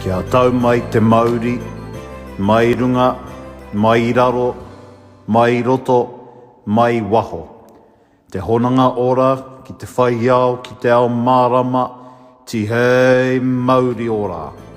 Kia tau mai te mauri, mai runga, mai raro, mai roto, mai waho. Te honanga ora ki te whai ao ki te ao mārama, tihei mauri ora!